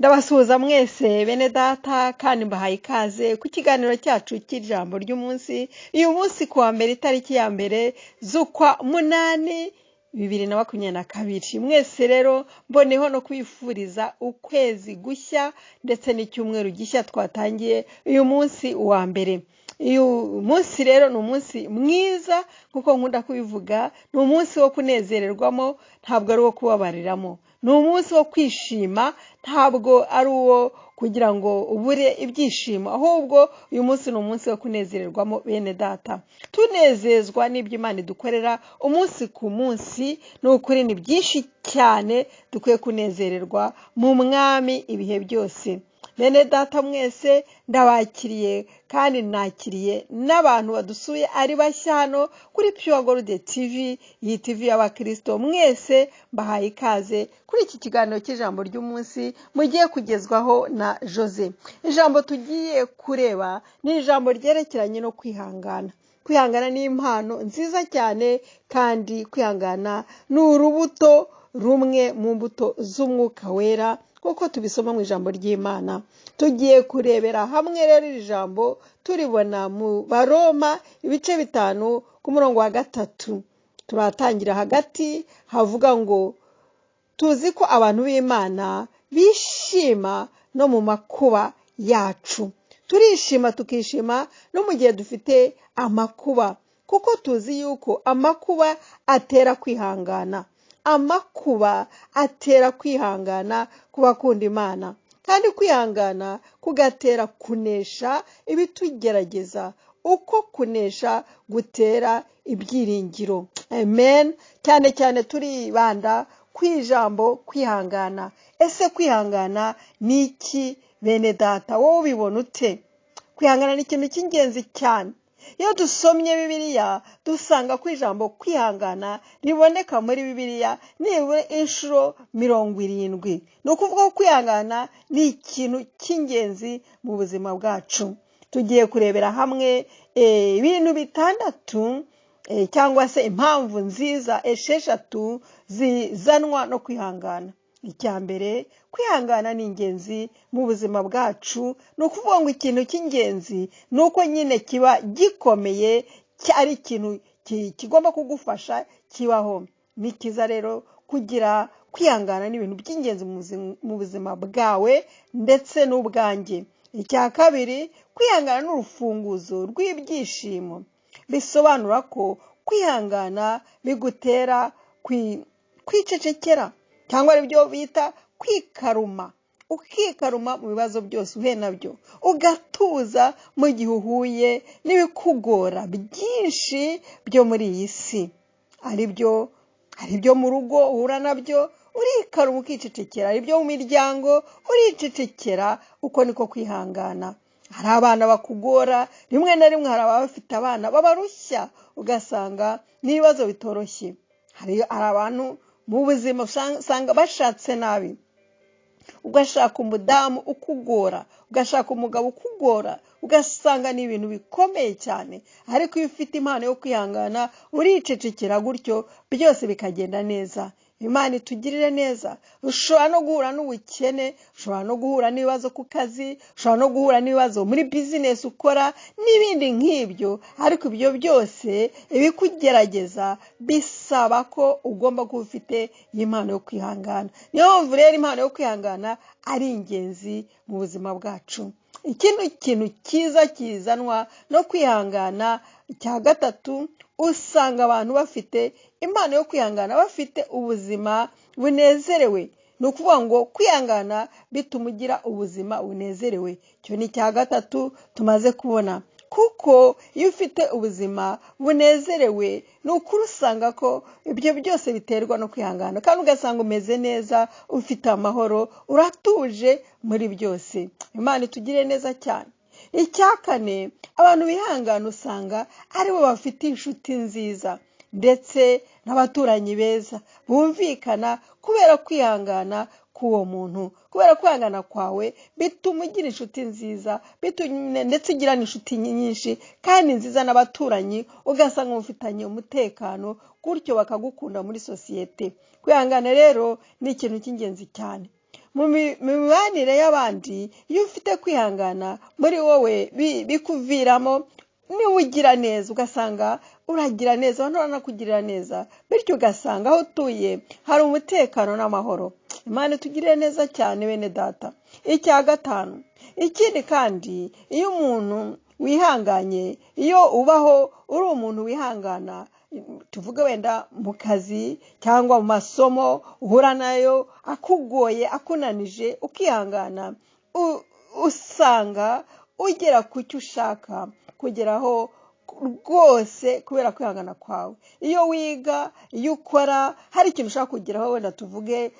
Ndabasuhuza mwese bene data kandi mbahaye ikaze ku kiganiro cyacu cy'ijambo ry'umunsi, uyu munsi ku wa mbere itariki ya mbere z'ukwa munani 2022. Mwese rero mboneho no kwifuriza ukwezi gushya ndetse n'icyumweru gishya twatangiye uyu munsi wa mbere. Uyu munsi rero ni umunsi mwiza nk'uko nkunda kubivuga, ni umunsi wo kunezererwamo ntabwo ari uwo kubabariramo. Ni umunsi wo kwishima ntabwo ari uwo kugira ngo ubure ibyishimo, ahubwo uyu munsi ni umunsi wo kunezererwamo bene data. Tunezezwa n'ibyo Imana idukorera umunsi ku munsi, ni ukuri ni byinshi cyane dukwiye kunezererwa mu mwami ibihe byose. Bene data mwese ndabakiriye kandi nakiriye n'abantu badusuye ari bashya hano kuri Pure Gold TV, iyi TV y'abakirisito, mwese mbahaye ikaze kuri iki kiganiro cy'ijambo ry'umunsi mugiye kugezwaho na Jose. Ijambo tugiye kureba ni ijambo ryerekeranye no kwihangana. Kwihangana ni impano nziza cyane kandi kwihangana ni urubuto rumwe mu mbuto z'umwuka wera nk'uko tubisoma mu ijambo ry'Imana. Tugiye kurebera hamwe rero iri jambo turibona mu Baroma ibice 5 ku murongo wa 3. Turatangira hagati havuga ngo tuzi ko abantu b'Imana bishima no mu makuba yacu. Turishima tukishima no mu gihe dufite amakuba, kuko tuzi yuko amakuba atera kwihangana. Amakuba atera kwihangana ku bakunda Imana, kandi kwihangana kugatera kunesha ibitugerageza, uko kunesha gutera ibyiringiro. Amen. Cyane cyane turibanda ku ijambo kwihangana. Ese kwihangana ni iki bene data? Wowe ubibona ute? Kwihangana ni ikintu cy'ingenzi cyane. Iyo dusomye Bibiliya dusanga ko ijambo kwihangana riboneka muri Bibiliya nibura inshuro 70. Ni ukuvuga ko kwihangana ni ikintu cy'ingenzi mu buzima bwacu. Tugiye kurebera hamwe ibintu 6 cyangwa se impamvu nziza 6 zizanwa no kwihangana. Icya mbere, kwihangana ni ingenzi mu buzima bwacu. Ni ukuvuga ngo ikintu cy'ingenzi ni uko nyine kiba gikomeye, ari ikintu kigomba kugufasha kibaho. Ni cyiza rero kugira kwihangana ni ibintu by'ingenzi mu buzima bwawe ndetse n'ubwanjye. Icya kabiri, kwihangana ni urufunguzo rw'ibyishimo. Bisobanura ko kwihangana bigutera kwicecekera, cyangwa aribyo bita kwikaruma. Ukikaruma mu bibazo byose uhuye nabyo, ugatuza mu gihe uhuye n'ibikugora byinshi byo muri iyi si, aribyo mu rugo uhura nabyo, urikaruma ukicecekera, aribyo mu miryango uricecekera. Uko niko kwihangana. Hari abana bakugora, rimwe na rimwe hari ababa bafite abana babarushya, ugasanga n'ibibazo bitoroshye. Hari abantu mu buzima usanga bashatse nabi, ugashaka umudamu ukugora, ugashaka umugabo ukugora, ugasanga ni ibintu bikomeye cyane. Ariko iyo ufite impano yo kwihangana uricecekera gutyo byose bikagenda neza. Imana itugirire neza. Ushobora no guhura n'ubukene, ushobora no guhura n'ibibazo ku kazi, ushobora no guhura n'ibibazo muri bizinesi ukora n'ibindi nk'ibyo, ariko ibyo byose ibikugerageza bisaba ko ugomba kuba ufite impano yo kwihangana. Niyo mpamvu rero impano yo kwihangana ari ingenzi mu buzima bwacu. Ikindi kintu cyiza kizanwa no kwihangana, icya gatatu, usanga abantu bafite impano yo kwihangana bafite ubuzima bunezerewe. Ni ukuvuga ngo kwihangana bituma ugira ubuzima bunezerewe. Icyo ni icya gatatu tumaze kubona, kuko iyo ufite ubuzima bunezerewe ni ukuri usanga ko ibyo byose biterwa no kwihangana, kandi ugasanga umeze neza, ufite amahoro, uratuje muri byose. Imana itugire neza cyane. Icya kane, abantu bihangana usanga aribo bafite inshuti nziza ndetse n'abaturanyi beza bumvikana, kubera kwihangana k'uwo muntu. Kubera kwihangana kwawe bituma ugira inshuti nziza, ndetse ugira n'inshuti nyinshi kandi nziza n'abaturanyi, ugasanga mufitanye umutekano, gutyo bakagukunda muri sosiyete. Kwihangana rero ni ikintu cy'ingenzi cyane. Mu mibanire y'abandi, iyo ufite kwihangana muri wowe bikuviramo niba ugira neza, ugasanga uragira neza, abantu baranakugirira neza, bityo ugasanga aho utuye hari umutekano n'amahoro. Imana itugirire neza cyane bene data. Icya gatanu, ikindi kandi, iyo umuntu wihanganye, iyo ubaho uri umuntu wihangana, tuvuge wenda mu kazi cyangwa mu masomo uhura nayo akugoye, akunanije, ukihangana, usanga ugera ku cyo ushaka kugeraho rwose kubera kwihangana kwawe. Iyo wiga, iyo ukora, hari ikintu ushaka kugeraho, wenda tuvuge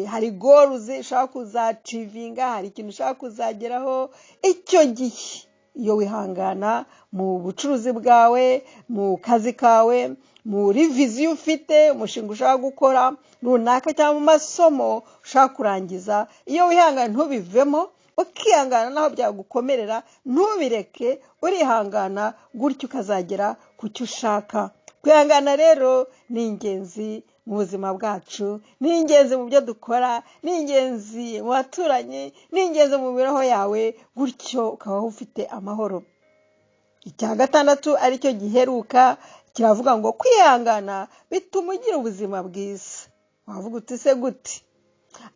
hari goals ushaka kuzaachievinga, hari ikintu ushaka kuzageraho, icyo gihe iyo wihangana mu bucuruzi bwawe, mu kazi kawe, muri vision ufite, umushinga ushaka gukora runaka, cyangwa mu masomo ushaka kurangiza, iyo wihangana ntubivemo, ukihangana naho byagukomerera ntubireke, urihangana gutyo ukazagera ku cyo ushaka. Kwihangana rero ni ingenzi mu buzima bwacu, ni ingenzi mu byo dukora, ni ingenzi mu baturanyi, ni ingenzi mu mibereho yawe, gutyo ukabaho ufite amahoro. Icya gatandatu aricyo giheruka kiravuga ngo kwihangana bituma ugira ubuzima bwiza. Wavuga uti se gute?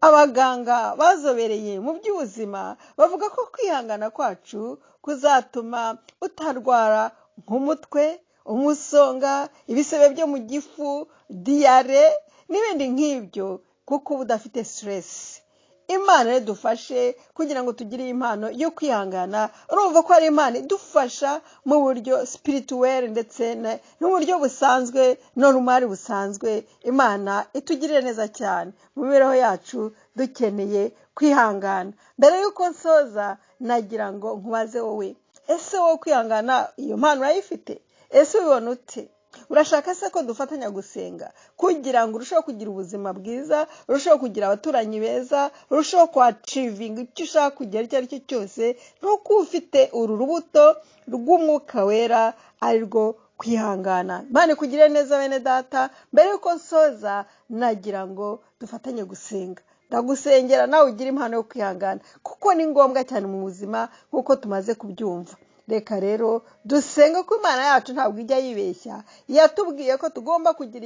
Abaganga bazobereye mu by'ubuzima bavuga ko kwihangana kwacu kuzatuma utarwara nk'umutwe, umusonga, ibisebe byo mu gifu, diyare n'ibindi nk'ibyo, kuko uba udafite stress. Imana rero idufashe kugira ngo tugire iyi impano yo kwihangana. Urumva ko ari impano idufasha mu buryo spirituel ndetse n'uburyo busanzwe, normal busanzwe. Imana itugirire neza cyane mu mibereho yacu, dukeneye kwihangana. Mbere y'uko nsoza, nagira ngo nkubaze wowe, ese wowe kwihangana iyo mpano urayifite? Ese ubibona ute? Urashaka se ko dufatanya gusenga kugira ngo urusheho kugira ubuzima bwiza, urusheho kugira abaturanyi beza, urusheho kwachievinga icyo ushaka kugira icyo ari cyo cyose, nuko ufite uru rubuto rw'umwuka wera ari rwo kwihangana. Imana ikugirire neza bene data. Mbere y'uko nsoza, nagira ngo dufatanye gusenga. Ndagusengera nawe ugire impano yo kwihangana, kuko ni ngombwa cyane mu buzima nk'uko tumaze kubyumva. Reka rero dusenga ko Imana yacu ntabwo ijya yibeshya. Yatubwiye ko tugomba kugira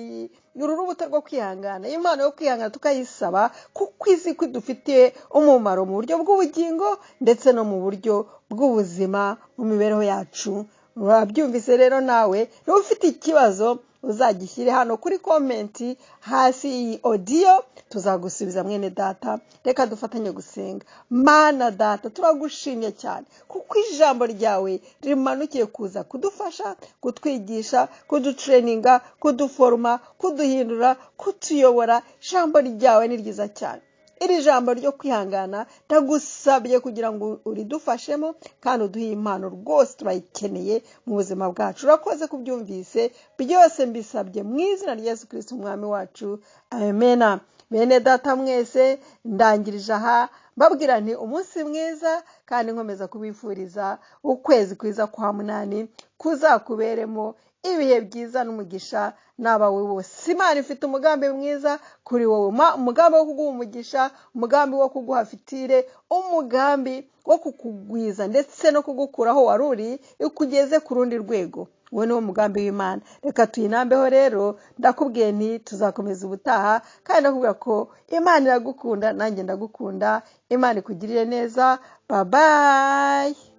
uru rubuto rwo kwihangana, impano yo kwihangana tukayisaba, kuko izi ko idufitiye umumaro mu buryo bw'ubugingo ndetse no mu buryo bw'ubuzima mu mibereho yacu. Urabyumvise rero, nawe niba ufite ikibazo uzagishyire hano kuri comment hasi iyi audio, tuzagusubiza mwene data. Reka dufatanye gusenga. Mana data, turagushimye cyane kuko ijambo ryawe rimanukiye kuza kudufasha, kutwigisha, kudutraininga, kuduforoma, kuduhindura, kutuyobora. Ijambo ryawe ni ryiza cyane. Iri jambo ryo kwihangana ndagusabye kugira ngo uridufashemo kandi uduhe impano, rwose turayikeneye mu buzima bwacu. Urakoze kubyumvise byose, mbisabye mu izina rya Yesu Kirisiti umwami wacu, amena. Bene data mwese, ndangirije aha mbabwira nti umunsi mwiza, kandi nkomeza kubifuriza ukwezi kwiza kwa munani kuzakuberemo ibihe byiza n'umugisha n'abawe bose. Imana ifite umugambi mwiza kuri wowe, umugambi wo kuguha umugisha, umugambi wo kuguha future, umugambi wo kukugwiza ndetse no kugukura aho wari uri ukugeze ku rundi rwego. Uwo ni wo mugambi w'Imana. Reka tuyinambeho rero. Ndakubwiye nti tuzakomeza ubutaha, kandi ndakubwira ko Imana iragukunda, nanjye ndagukunda. Imana ikugirire neza. Bye bye.